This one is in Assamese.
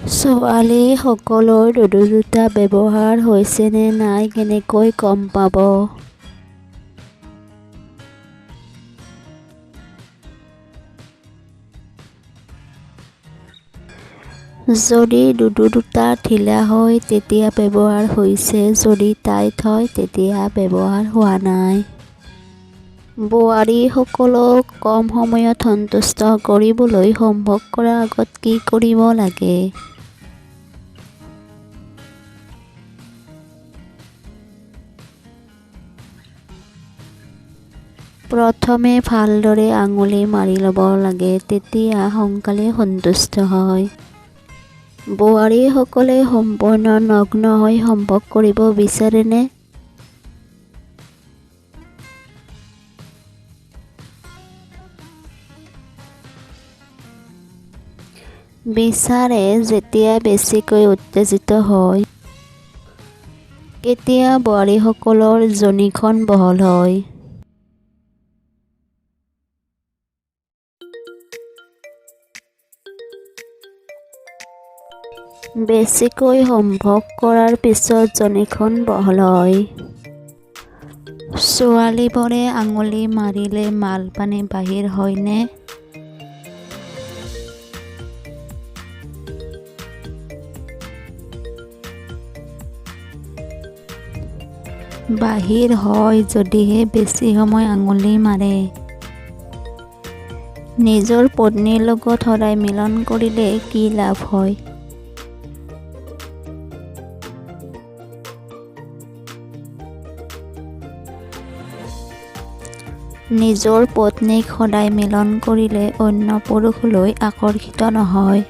ছোৱালীসকলৰ ডুডু দুটা ব্যৱহাৰ হৈছেনে নাই কেনেকৈ গম পাব? যদি ডুডু দুটা ঢিলা হয় তেতিয়া ব্যৱহাৰ হৈছে, যদি টাইট হয় তেতিয়া ব্যৱহাৰ হোৱা নাই। বোৱাৰীসকলক কম সময়ত সন্তুষ্ট কৰিবলৈ সম্ভোগ কৰাৰ আগত কি কৰিব লাগে? প্ৰথমে ভালদৰে আঙুলি মাৰি ল'ব লাগে, তেতিয়া সোনকালে সন্তুষ্ট হয়। বোৱাৰীসকলে সম্পূৰ্ণ নগ্ন হৈ সম্ভোগ কৰিব বিচাৰেনে? বিচাৰে যেতিয়া বেছিকৈ উত্তেজিত হয়। কেতিয়া বোৱাৰীসকলৰ যোনিখন বহল হয়? বেছিকৈ সম্ভোগ কৰাৰ পিছত যোনিখন বহল হয়। ছোৱালীবোৰে আঙুলি মাৰিলে মালপানী বাহিৰ হয়নে? বাহিৰ হয় যদিহে বেছি সময় আঙুলি মাৰে। নিজৰ পত্নীৰ লগত সদায় মিলন কৰিলে কি লাভ হয়? নিজৰ পত্নীক সদায় মিলন কৰিলে অন্য পুৰুষলৈ আকৰ্ষিত নহয়।